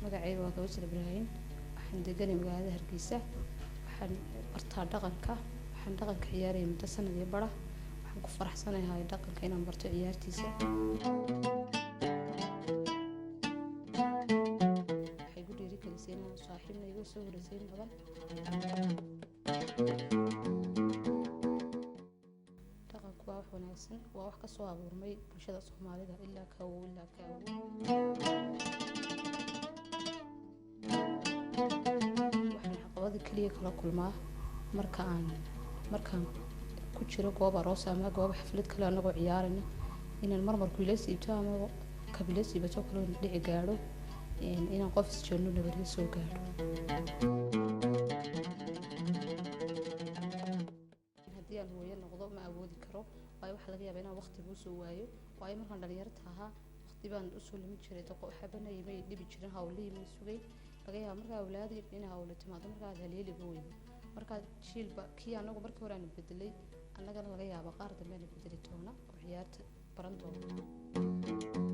Magacayga waa Gawsar Ibraahim, waxaan deganay magaalada Hargeysa. Waxaan bartaa dhaqanka, waxaan dhaqanka ciyaaraya muddo sanad iyo bara. Waxaan ku faraxsanahay dhaqanka inaan barto ciyaartiisa. Waxay igu dhiirigelisay inaan saaxiibna iga soo horeysay in badan. Dhaqanku waa wax wanaagsan, waa wax kasoo abuurmay bulshada Soomaalida ilaa ka awow ilaa ka awow. Waxaan caqabada keliya kala kulmaa marka aan markaan ku jiro goob aroos ama goob xaflad kale anagoo ciyaarayna, inaan marmarku ila siibto ama kabila siibato kale dhici gaadho, inaan qof isjeelno nabadga soo gaadho. Haddii aan hooyo noqdo ma awoodi karo, waayo waxaa laga yaabaa inaan waqtiga usoo waayo, waayo markaan dhalinyarta ahaa waqti baan usoo lumin jiray doqo xabanayay, may dhibi jirin hawlihii, may sugay. Laga yaaba markaa awlaadi in hawlo timaado, markaa aad haleeliba weydo, markaa jiilba kii anagu markii hore aanu bedelay, annagana laga yaaba qaar dambe aanu bedeli doona oo ciyaarta baran doona.